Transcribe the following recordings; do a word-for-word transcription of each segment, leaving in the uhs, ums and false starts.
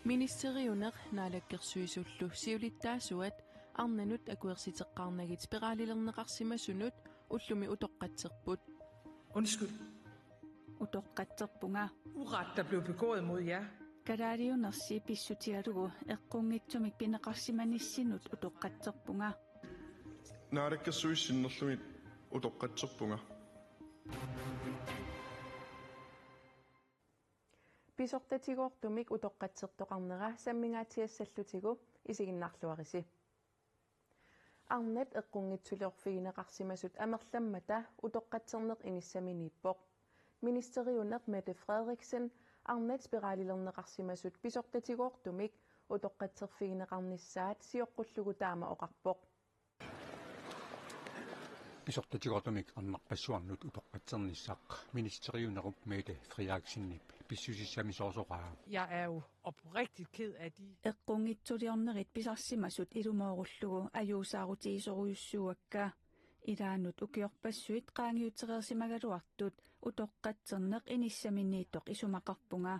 Ministeriuneq naalakkersuisullu siulittaasuat arnanut akuersiteqqaarnagit spiralilerneqarsimasunut ullumi utoqqatserput. Undskyld. Utoqqatserpunga. Uret, der blev begået mod jer. Kalaaliunersi pissutigalugu eqqunngitsumik pineqarsimanissinnut utoqqatserpunga. Naalakkersuisut sinnerlugit utoqqatserpunga. Pisortatigoortumik utoqqatsertoqarnera sammingaatsiassallutigu isiginnaarluarisi. Arnat eqqunngitsuliorfigineqarsimasut amerlammata utoqqatserneq inissaminiippoq. Ministeriuneq Mette Frederiksen arnat spiralilerneqarsimasut pisortatigoortumik utoqqatserfigineqarnissaat sioqqullugu taama oqarpoq. Pisortatigoortumik arnarpassuarnut utoqqatsernissaq ministeriunerup Mette Frederiksenip pissusissamisoorsoraa. Jeg er jo oprigtigt ked af de Eqqunngitsuliornerit pisarsimasut ilumoorullugu ajuusaarutigisorujussuuakka. Ilaannut ukiorpassuit qaangiutereersimagaluartut utoqqatserneq inissaminiittoq isumaqarpunga.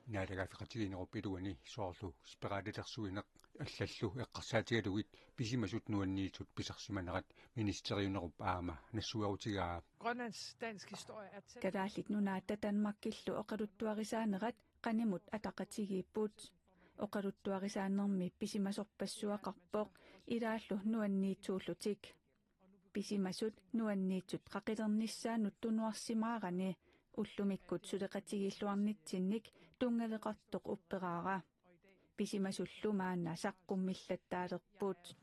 Naalagaaffeqatigiinnerup iluani soorlu spiralilersuineq allallu eqqarsaatigalugit pisimasut nuanniitsut pisarsimanerat ministeriunerup aamma nassuerutigaa. Grønlands dansk historie er tæt. Kalaallit Nunaata Danmarkillu oqaluttuarisaanerat qanimut ataqatigiipput. Oqaluttuarisaanermi pisimasorpassuaqarpoq ilaallu nuanniitsuullutik. Pisimasut nuanniitsut qaqilernissaannut tunuarsimaarani ullumikkut suleqatigiilluarnitsinnik tunngaleqartoq upperaara. Pisimasullu maanna saqqummillattaalerput.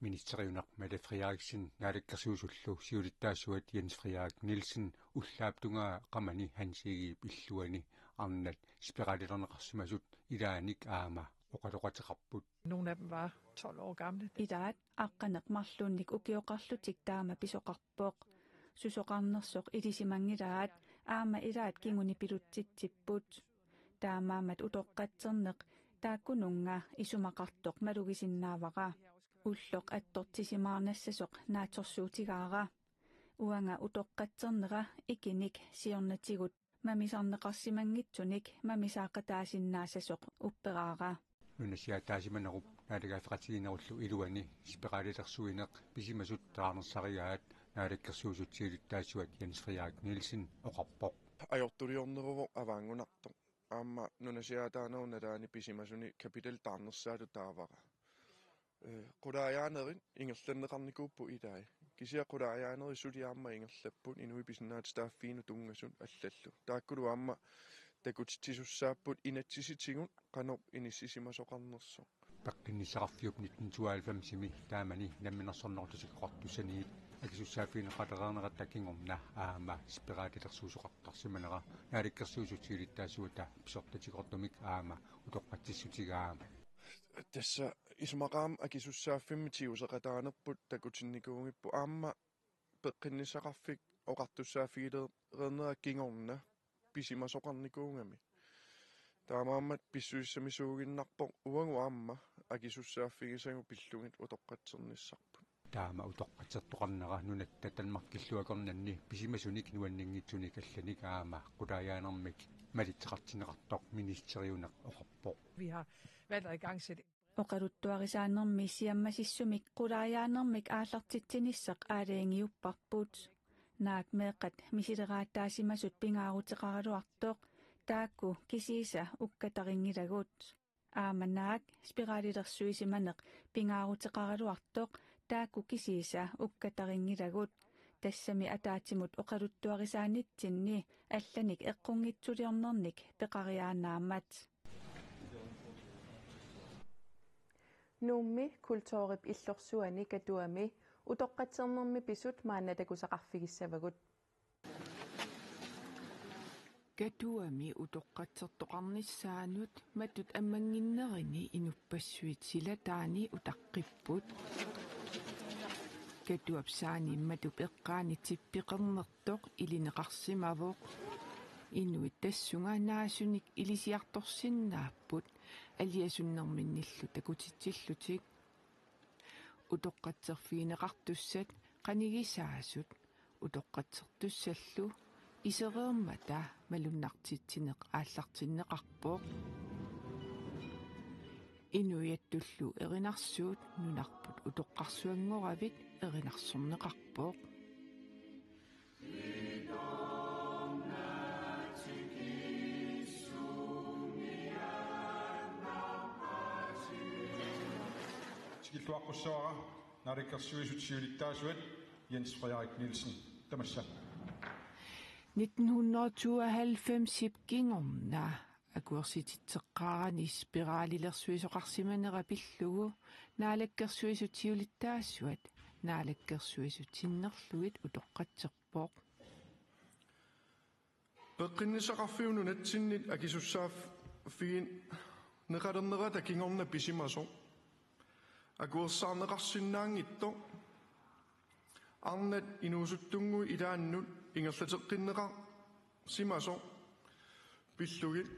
Ministeriuneq Mette Frederiksen naalakkersuisullu siulittaasuat Jens Frederik Nielsen ullaap tungaa qamani Hans Egedep illuani arnat spiralilerneqarsimasut ilaanik aamma oqaloqateqarput. Nogle af dem var tolv år gamle. Ilaat aqqaneq-marlunnik ukioqarlutik taama pisoqarpoq. Susoqarnersoq ilisimanngilaat aamma ilaat kingunipilutsitsipput. Taamaammat utoqqatserneq taakkununnga isumaqartoq malugisinnaavara. Ulloq attortisimaarnassasoq naatsorsuutigaara. Uanga utoqqatsernera ikinik siornatigut mamisarneqarsimanngitsunik mamisaaqataasinnaassasoq upperaara. Nunasiaataasimanerup naalagaaffeqatigiinnerullu iluani spiralilersuineq pisimasut taarnersarigaat naalakkersuisut siulittaasuat Jens Frederik Nielsen oqarpoq. Ajortuliorneruvoq avaanngunartoq. Aamma nunasiaataanerup nalaani pisimasunik kapitali taarnersaatut taavara. Ee, qulaajaanerit ingerlanneqarnikuupput ilai. Kisianni qulaajaanerit suli aamma ingerlapput inuit pisinnaatitaaffiinut tunngasut allallu. Taakkulu aamma takutitsisussaapput inatsisitigut qanoq inissisimasoqarnersoq. Peqqinnissaqarfiup nitten tooghalvfemsimi taamani Namminersornerullutik Oqartussaniit akisussaaffigineqalereerneratta kingorna aamma spiralilersuisoqartarsimanera naalakkersuisut siulittaasuata pisortatigoortumik aamma utoqqatsissutigaa. Tassa isumaqarama akisussaaffimmi tiguseqataanerput takutinnikuugipput aamma Peqqinnissaqarfik oqartussaaffigilereernera kingorna pisimasoqarnikuugami. Taamaammat pissusissamisuuginnarpoq uagut aamma akisussaaffigisagut pillugit utoqqatsernissarput. Taama utoqqatsertoqarnera nunatta Danmarkillu akornanni pisimasunik nuanninngitsunik allanik aamma qulaajaanermik malitseqartinneqartoq ministeriuneq oqarpoq. Vi har valgt at igangsætte Oqaluttuarisaanermi siammasissumik qulaajaanermik aallartitsinissaq aalajangiupparput. Naak meeqqat misileraataasimasut pingaaruteqaraluartoq taakku kisiisa ukkatarinngilagut. Aamma naak spiralilersuisimaneq pingaaruteqaraluartoq taakku kisiisa ukkatarinngilagut. Tassami ataatsimut oqaluttuarisaanitsinni allanik eqqunngitsuliornernik peqariaannaammat. Nuummi kulturip illorsuani Katuami utoqqatsernermi pisut maanna takusaqarfigissavagut. Katuami utoqqatsertoqarnissaanut matut ammannginnerini inuppassuit silataani utaqqipput. Katuap saani matup eqqaani tippeqernertoq ilineqarsimavoq. Inuit tassunga naasunik ilisiartorsinnaapput aliasunnerminnillu takutitsillutik. Utoqqatserfigineqartussat qanigisaasut utoqqatsertussallu isereermata malunnartitsineq aallartinneqarpoq. Inuiattullu erinarsuut nunarput utoqqarsuanngoravit erinarsorneqarpoq. Tikilluaqqussavara Naalakkersuisut siulittaasuat Jens Frederik Nielsen. Tamassa. Nitten hundrede og tooghalvfems-ip kingorna akuersititseqqaarani spiralilersuisoqarsimanera pillugu Naalakkersuisut siulittaasuat Naalakkersuisut sinnerlugit utoqqatserpoq. Peqqinnissaqarfiup nunatsinnit akisussaaffigineqalernerata kingorna pisimasoq akuersaarneqarsinnaanngitsoq arnat inuusuttunnguit ilaannut ingerlateqqinneqarsimasoq pillugit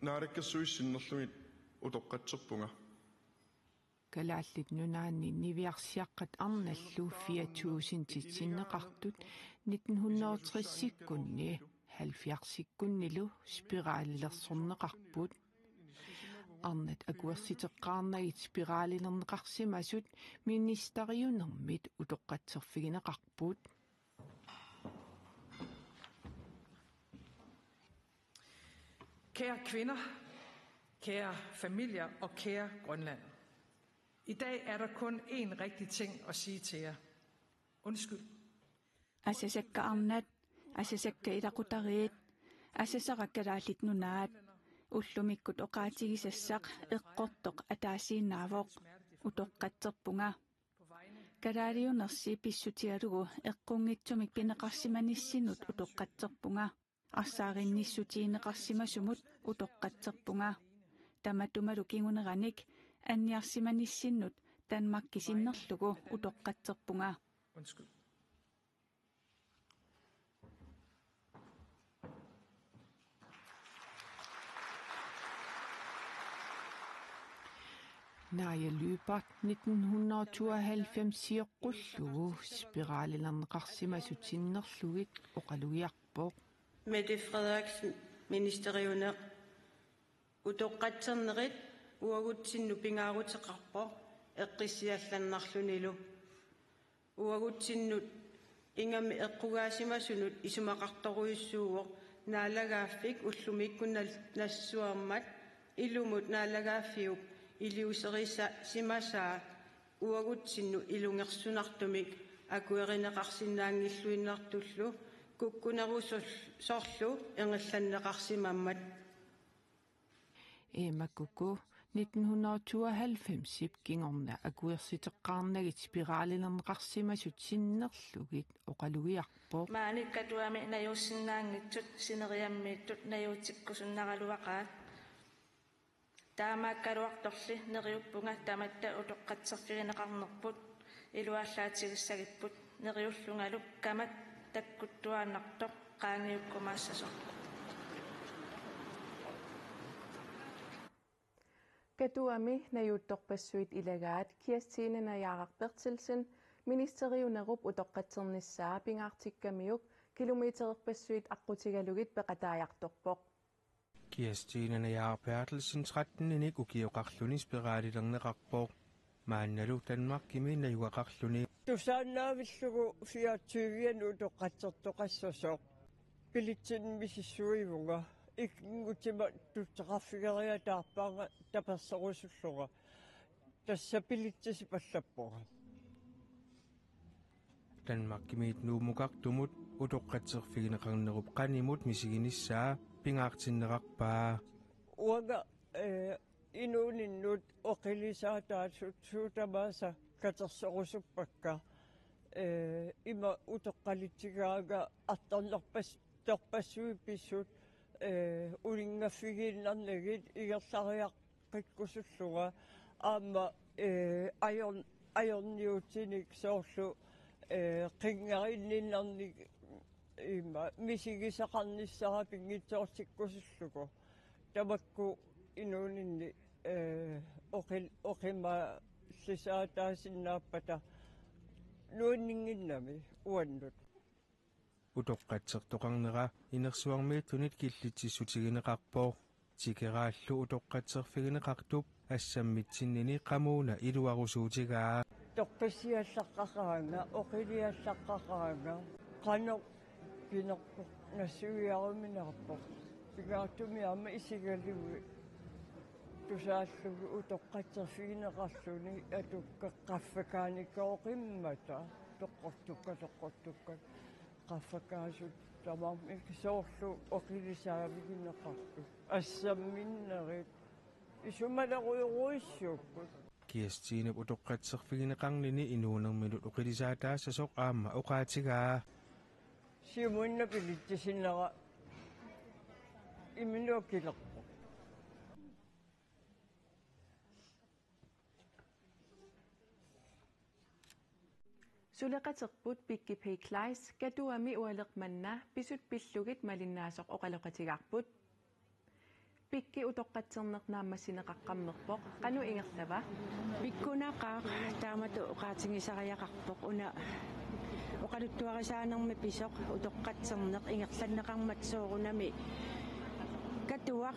Naalakkersuisut sinnerlugit utoqqatserpunga. Kalaallit Nunaanni niviarsiaqqat arnallu fire tusindit sinneqartut nitten hundrede og tres-ikkunni halvfjerds-ikkunnilu spiralilersorneqarput. Arnat akuersiteqqaarnagit spiralilerneqarsimasut ministeriunermit utoqqatserfigineqarput. Kære kvinder, kære familier og kære Grønland. I dag er der kun én rigtig ting at sige til jer. Undskyld. Asasakka arnat, asasakka ilaqutariit, asasara Kalaallit Nunaat. Ullumikkut oqaatigisassaq eqqortoq ataasiinnaavoq. Utoqqatserpunga. Kalaaliunersi pissutigalugu eqqunngitsumik pineqarsimanissinnut utoqqatserpunga. Arsaarinnissutigineqarsimasumut utoqqatserpunga. Tamatumalu kinguneranik anniarsimanissinnut Danmarki sinnerlugu utoqqatserpunga. Undskyld. Naja Lyberth nitten hundrede og tooghalvfems-ioqqullugu spiralilerneqarsimasut sinnerlugit oqalugiarpoq. Mette Frederiksen, ministeriuneq. Utoqqatsernerit uagutsinnut pingaaruteqarpoq eqqissiallannarlunilu. Uagutsinnut ingammik eqqugaasimasunut isumaqartorujussuuvoq naalagaaffik ullumikkut nal-, nassuermat ilumut naalagaaffiup iliuuserisasimasaa uagutsinnut ilungersunartumik akuerineqarsinnaanngilluinnartullu kukkunerusorlu ingerlanneqarsimammat. Emma Kuku nitten hundrede og tooghalvfems-ip kingorna akuersiteqqaarnagit spiralilerneqarsimasut sinnerlugit oqalugiarpoq. Maani Katuami najuussinnaanngitsut sineriammiittut najuutikkusunnaraluaqaat. Taamaakkaluartorli neriuppunga tamatta utoqqatserfigineqarnerput iluallaatigissagipput neriullungalu kamak takkuttuaannartoq qaangiukkumaassasoq. Katuami najuuttorpassuit ilagaat Kirstine Najaaraq Berthelsen ministeriunerup utoqqatsernissaa pingaartikkamiuk kilometererpassuit aqqutigalugit peqataajartorpoq. Kirstine Najaaraq Berthelsen tretteninik ukioqarluni spiralilerneqarpoq. Maannalu Danmarkimi najugaqarluni. Tusaannaavillugu fireogtyve-anut utoqqatsertoqassasoq. Bilitsinni misissuivunga. Ikinngutima tuteqarfigeriataarpaanga taperserusullunga. Tassa bilitsisipallappunga. Danmarkimiit Nuummukartumut utoqqatserfigineqarnerup qanimut misiginissaa pingaartinneqarpaa. Uanga, eh, inuuninnut oqilisaataasut suut tamaasa katersorusuppakka. Eh, ima utoqqalitsigaanga artornerpas-, torpassuit pissut, eh, uninngaffigiinnarnagit ingerlariaq- qikkusullunga aamma, eh, ajor-, ajorniutinik soorlu, eh, qinngarinninnarnik ima misigisaqarnissara pinngitsoortikkusullugu. Tamakku inuuninni, eh, oqil-, oqimaallisaataasinnaappata nuanninnginnami uannut. Utoqqatsertoqarnera inersuarmiittunit killitsissutigineqarpoq. Tikeraallu utoqqatserfigineqartup assammitsinnini qamuuna iluarusuutigaa. Toqqissisiallaqqaqaanga, oqiliallaqqaqaanga, qanoq pinerpoq nassuiaruminaarpoq. Pingaartumik aamma isigalugit tusaallugu utoqqatserfigineqarluni atukka qaffakaanikoqimmata toqqortukka, toqqortukka. Qaffakaasut tamarmik soorlu oqilisaavigineqartut. Assamminnerit isumalerujoruissuupput. Kirstine utoqqatserfigineqarnini inuunerminut oqilisaataassasoq aamma oqaatigaa. Siumuinnaq pilitsisinera imminut akilerpoq. Suleqaterput Pikki P. Kleist Katuami ualeq manna pisut pillugit malinnaasoq oqaloqatigaarput. Pikki utoqqatserneq naammassineqaqqammerpoq, qanoq ingerlava? Pikkunaqaaq taamatut oqaatigisariaqarpoq, una oqaluttuarisaanermi pisoq utoqqatserneq ingerlanneqarmat soorunami Katuaq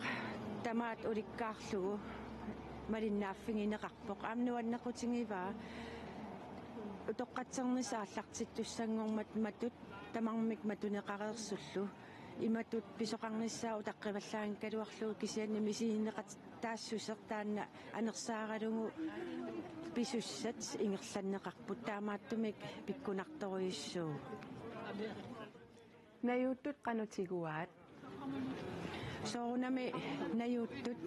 tamaat ulikkaarlugu malinnaaffigineqarpoq. Aamma nuannequtigivaa utoqqatsernissaq aallartittussanngormat matut tamarmik matuneqareersullu. Imatut pisoqarnissaa utaqqivallaanngikkaluarlugu kisianni misigineqataassuseq taanna anersaaralugu pisussat ingerlanneqarput, taamaattumik pikkunartorujussuuvoq. Najuuttut qanoq tiguaat? Soorunami najuuttut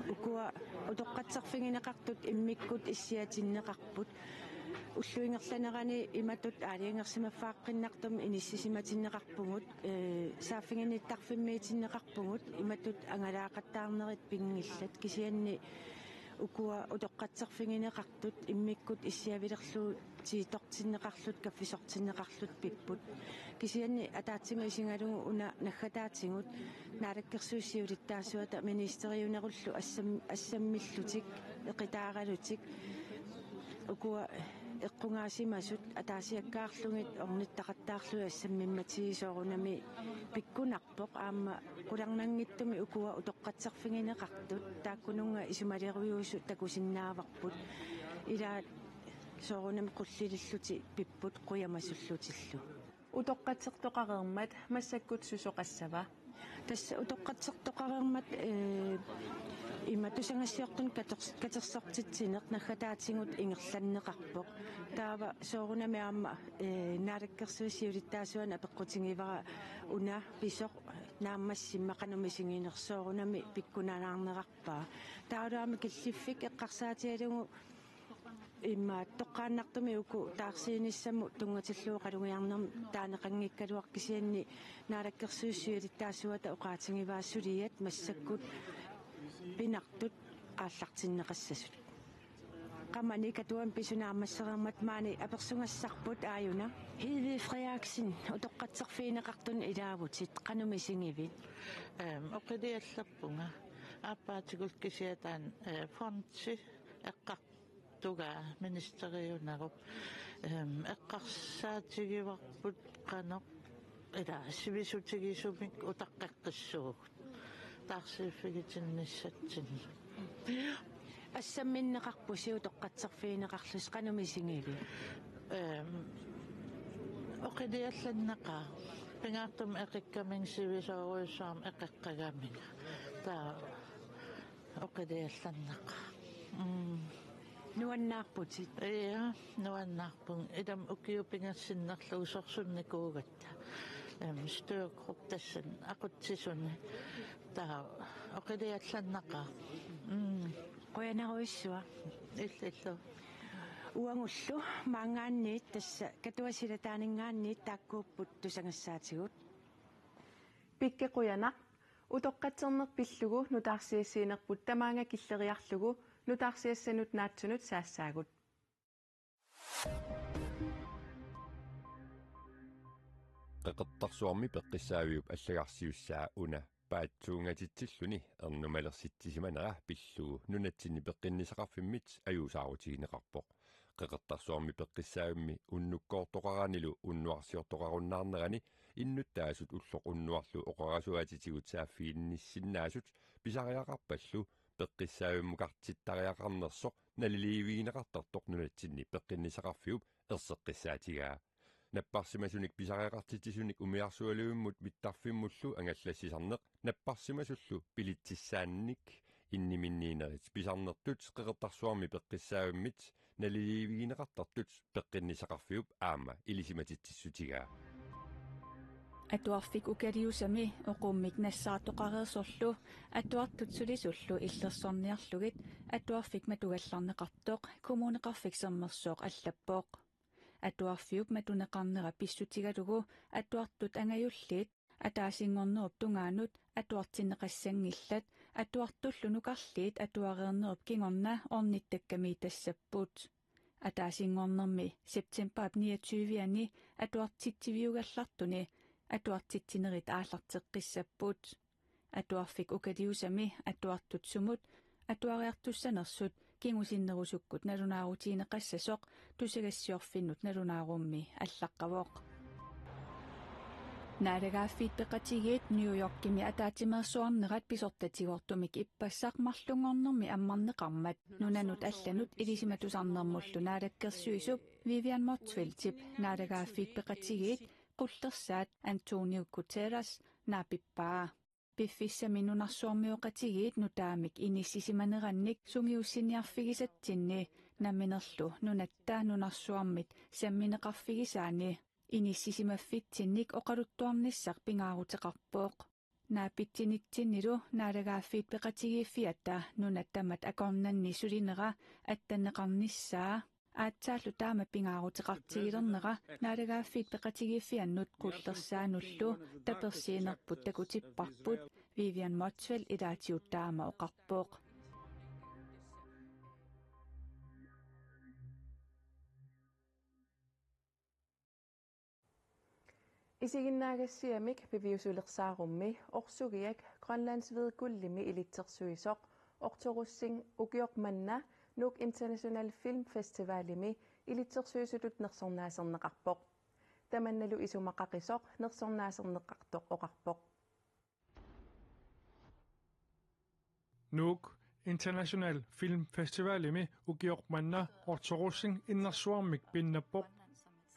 ukua utoqqatserfigineqartut immikkut issiatinneqarput. Ullup ingerlanerani imatut aalajangersimaffeqqinnartumik inissisimatinneqarpugut, ee, saaffiginnittarfimmiitinneqarpugut, imatut angalaaqattaarnerit pinngillat, kisianni ukua utoqqatserfigineqartut immikkut issiavilerlugu tiitortinneqarlutik, kaffisortinneqarlutik pipput. Kisianni ataatsimut isigalugu una naggataatigut Naalakkersuisut siulittaasuata ministeriunerullu assam-, assammillutik, eqitaaralutik, ukua eqqugaasimasut ataasiakkaarlugit ornittaqattaarlugit assammimmatigit soorunami pikkunarpoq, aamma qularnanngitsumik ukua utoqqatserfigineqartut taakkununnga isumalerujuusut takusinnaavarput. Ilaat soorunami qullilillutik pipput qujamasullutillu. Utoqqatsertoqareermat massakkut susoqassava? Tassa utoqqatsertoqareermat, ee, ima tusagassiortunik katers-, katersortitsineq naggataatigut ingerlanneqarpoq. Taava soorunami aamma, ee, Naalakkersuisut siulittaasuanni apeqqutigivara una pisoq naammassimmat qanoq misiginersut, soorunami pikkunalaarnerarpaa. Taavalu aamma killiffik eqqarsaatigalugu immaqa toqqaannartumik uku taarsiinissamut tunngatillugu oqalugiarnermi taaneqanngikkaluarpoq, kisianni Naalakkersuisut siulittaasuata oqaatigivaa suliat massakkut pinartut aallartinneqassasut. Qamani Katuami pisut naammassereermata maani apersugassarput, aajuna. Hede Frederiksen, utoqqatserfigineqartunut ilaavutit, qanoq misigivit? Ehm, oqiliallerpunga. Aappaatigullu kisiat taanna, eh, fondi eqqar- tugaa ministeriunerup, ehm, eqqarsaatigivarput qanoq ila sivisutigisumik utaqqeqqissuugut taarsiiffigitinnissatsinnut. Assamminneqarpusi utoqqatserfigineqarlusi, qanoq misigivit? Ehm, oqiliallanneqaaq. Pingaartumik eqikkaminga sivisoorujussuarmik eqeqqagaminga. Taava oqiliallanneqaaq. Mm. Nuannaarputit? Ja, nuannaarpunga. Ilami ukiut pingasut sinnerlugit sorsunnikuugatta. Ehm, styregruppe tassani aqutsisuni. Taava oqiliallanneqaaq. Mm. Qujanarujussuaq. Illillu. Uagullu maanngaanniit tassa Katuap silataaninngaanniit taakkuupput tusagassaatigut. Pikki, qujanaq. Utoqqatserneq pillugu nutaarsiassiinerput tamaanga killeriarlugu nutaarsiassanut naatsunut saassaagut. Qeqertarsuarmi peqqissaaviup allagarsiussaa una paatsuungatitsilluni ernumalersitsimanera pillugu nunatsinni peqqinnissaqarfimmit ajuusaarutigineqarpoq. Qeqertarsuarmi peqqissaavimmi unnukkoortoqaranilu unnuarsiortoqarunnaarnerani innuttaasut ulloq unnuarlu oqarasuaatitigut saaffiginnissinnaasut pisariaqarpallu peqqissaavimmukartittariaqarnersoq naliliivigineqartartoq nunatsinni peqqinnissaqarfiup erseqqissaatigaa. Napparsimasunik pisariaqartitsisunik umiarsualivimmut mittarfimmullu angallassisarneq napparsimasullu bilitsissaannik inniminniinerit pisarnertut Qeqertarsuarmi peqqissaavimmit naliliivigineqartartut peqqinnissaqarfiup aamma ilisimatitsissutigaa. Atuarfik ukaliusami oqummik nassaartoqareersorlu atuartut sulisullu illersorniarlugit atuarfik matugallarneqartoq Kommuneqarfik Sermersooq allappoq. Atuarfiup matuneqarnera pissutigalugu atuartut angajulliit ataasinngornerup tungaanut atuartinneqassanngillat, atuartullu nukarliit atuareernerup kingorna ornittakkamiittassapput. Ataasinngornermi septembarip niogtyve-ani atuartitsiviugallartuni atuartitsinerit aallarteqqissapput. Atuarfik ukaliusami atuartut sumut atuariartussanersut kingusinnerusukkut nalunaarutigineqassasoq tusagassiorfinnut nalunaarummi allaqqavoq. Naalagaaffiit Peqatigiit New Yorkimi ataatsimeersuarnerat pisortatigoortumik ippassaq marlunngornermi ammarneqarmat nunanut allanut ilisimatusarnermullu naalakkersuisup Vivian Motzfeldtip Naalagaaffiit Peqatigiit qullersaat Antonio Guterres naapippaa. Piffissami nunarsuarmioqatigiit nutaamik inissisimanerannik sungiussiniarfigisatsinni namminerlu nunatta nunarsuarmit sammineqarfigisaani inissisimaffitsinnit oqaluttuarnissaq pingaaruteqarpoq. Naapitsinitsinnilu Naalagaaffiit Peqatigiiffiata nunat tamat akornanni sulinera attanneqarnissaa aatsaallu taama pingaaruteqartigilernera Naalagaaffiit Peqatigiiffiannut qullersaanullu tapersiinerput takutipparput, Vivian Motzfeldt ilaatigut taama oqarpoq. Isiginnaagassiamik piviusulersaarummi orsugiak Grønlands Hvide Guldimi ilitsersuisoq Otto Rosing ukioq manna Nuuk International Film Festivalimi ilitsersuisutut nersornaaserneqarpoq. Tamannalu isumaqaqisoq nersornaaserneqartoq oqarpoq. Nuuk International Film Festivalimi ukioq manna Otto Rosing innersuarmik pinnappoq.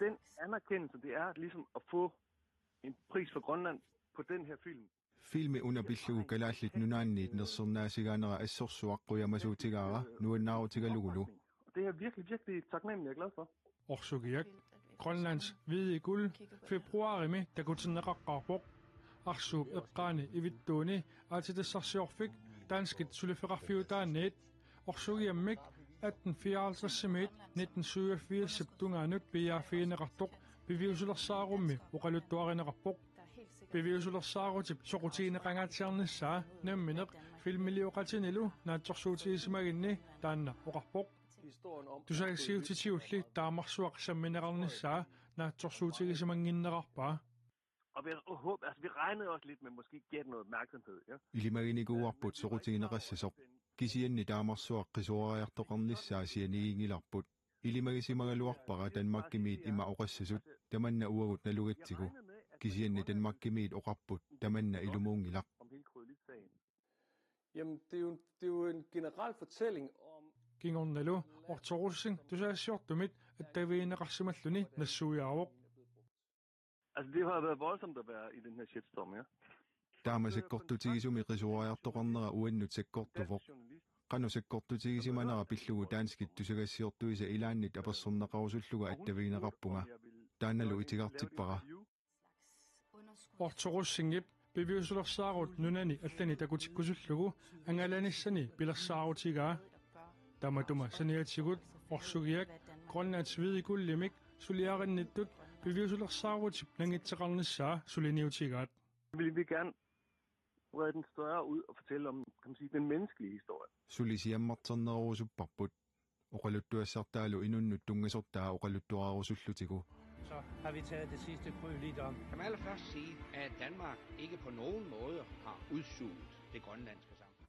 Den anerkendelse, det er ligesom at få en pris for Grønland på den her film. Filmi una pillugu Kalaallit Nunaanniit nersornaasigaanera assorsuaq qujamasuutigaara nuannaarutigalugulu. Og det er jeg virkelig, virkelig taknemmelig og glad for. Orsugiak Grønlands Hvide Guld februarimi takutinneqaqqaarpoq. Arsuup eqqaani ivittuuni aatsitassarsiorfik danskit suliffeqarfiutaanniit orsugiammik atten fireoghalvtredsimiit nitten syvogfirsip tungaanut piiaaffigineqartoq piviusulersaarummi oqaluttuarineqarpoq. Piviusulersaarutip soqutigineqangaatsiarnissaa nammineq filmilioqatinilu naatsorsuutigisimaginni taanna oqarpoq. Tusagassiuutitigut taamarsuaq sammineqarnissaa naatsorsuutigisimannginnerarpaa. Og vi håb, altså, vi regnede også lidt med måske get noget opmærksomhed, ja. Ilimaginikuuarput soqutigineqassasoq. Kisianni taamarsuaq qisuariartoqarnissaa sianiginngilarput. Ilimagisimagaluarpara Danmarkimiit ima oqassasut, tamanna uagut nalugatsigu. Kisianni Danmarkimiit oqarput, tamanna ilumuunngilaq. Jamen, det er jo, det er jo en generel fortælling om... Kingornalu Otto Rosing tusagassiortumit attavigineqarsimalluni nassuiaavoq. Altså, det har været voldsomt at være i den her shitstorm, ja. Taama sakkortutigisumi qisuariartoqarnera uannut sakkortuvoq. Qanoq sakkortutigisimanera pillugu danskit tusagassiortuisa ilaannit apersorneqarusullunga attavigineqarpunga. Taannalu itigartippara. Otto Rosingip piviusulersaarut nunani allani takutikkusullugu angalanissani pilersaarutigaa. Tamatuma saniatigut orsugiak Grønlands Hvide Guldimik suliarinnittut piviusulersaarutip nangitseqarnissaa suliniutigaat. Vil vi gerne brede den større ud og fortælle om, kan man sige, den menneskelige historie. Suli siammarternerusupparput. Oqaluttuassartaalu inunnut tunngasortaa oqaluttuarusullutigu. Så har vi taget det sidste krøl i dom. Lad mig allerførst sige, at Danmark ikke på nogen måde har udsuget det grønlandske samfund.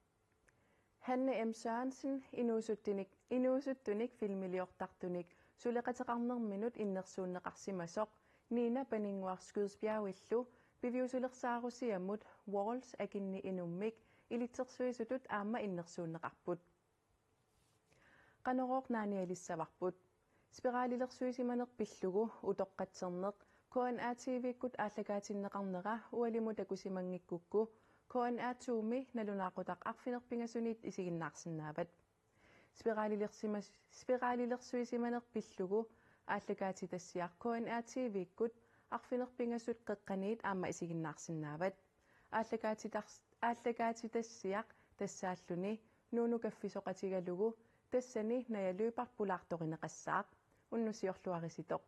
Hanne M. Sørensen, inuusuttunik, inuusuttunik filmiliortartunik Suleqateqarnerminut innersuunneqarsimasoq Nina Paninnguaq Skydbjergillu piviusulersaarusiamut Walls akinneq inummik ilitsersuisutut aamma innersuunneqarput. Qanorooq naanialissavarput. Spiralilersuisimaneq pillugu utoqqatserneq K N R T V-kkut aallakaatinneqarnera ualimut takusimanngikkukku K N R to-mi nalunaaqutaq arfineq-pingasunit isiginnaarsinnaavat. Spiralilersimas-, spiralilersuisimaneq pillugu aallakaatitassiaq K N R T V-kkut arfineq-pingasut qeqqaniit aamma isiginnaarsinnaavat. Aallakaatitars-, aallakaatitassiaq tassaalluni Nuunu kaffisoqatigalugu tassani Naja Lyberth pulaartorineqassaaq. Unnussiorluarisitoq.